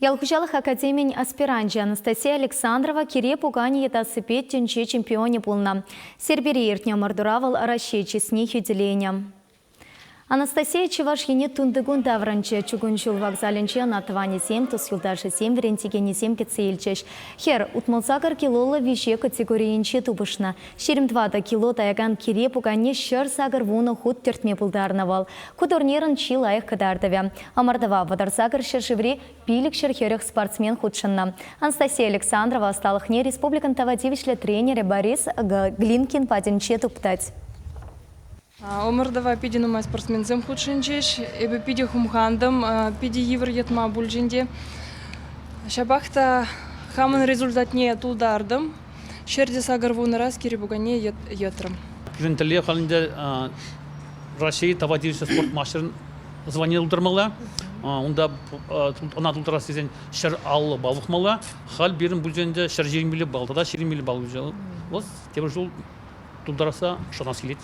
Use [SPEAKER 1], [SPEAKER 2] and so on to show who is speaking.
[SPEAKER 1] Ял хуҫалӑх академийӗн аспиранчӗ Анастасия Александрова кире пуканӗ йӑтассипе тӗнче чемпионӗ пулнӑ. Сербире иртнӗ ӑмӑртура вӑл Раҫҫей чысне хӳтӗленӗ. Анастасия Чӑваш Ене тунтикун таврӑнчӗ. Чукун ҫул вокзалӗнче ӑна тӑванӗсем, тус-юлташӗсем, вӗрентекенӗсем кӗтсе илчӗҫ. Хӗр 68 килоллӑ виҫе категорийӗнче тупӑшнӑ. 24 кило таякан кире пуканне 180 хут тӗртме пултарнӑ вӑл. Ку турнирӑн чи лайӑх кӑтартӑвӗ. Ӑмӑртӑва 38 ҫӗршыври 540 спортсмен хутшӑннӑ. Анастасия Александрова ӑсталӑхне республикӑн тава тивӗҫлӗ тренерӗ Борис Глинкин патӗнче туптать.
[SPEAKER 2] Ӑмӑртӑва питӗ нумай спортсменсем хутшӑнчӗҫ. Эпӗ питӗ хумхантӑм, питӗ йывӑр йӑтма пулчӗ ӗнтӗ. Ҫапах та хамӑн результатне тултартӑм. 180 раз кире пуканне йӑтрӑм.
[SPEAKER 3] Пирӗн тӗллев халь ӗнтӗ Раҫҫей тава тивӗҫлӗ спорт маҫтӑрӗн звание тултармалла. Унта ӑна тултарас тесен 150 балл пухмалла. Халь пирӗн пулчӗ ӗнтӗ 125 балл тата 25 балл пулчӗ. Вот тепӗр ҫул тултарасса шанас килет.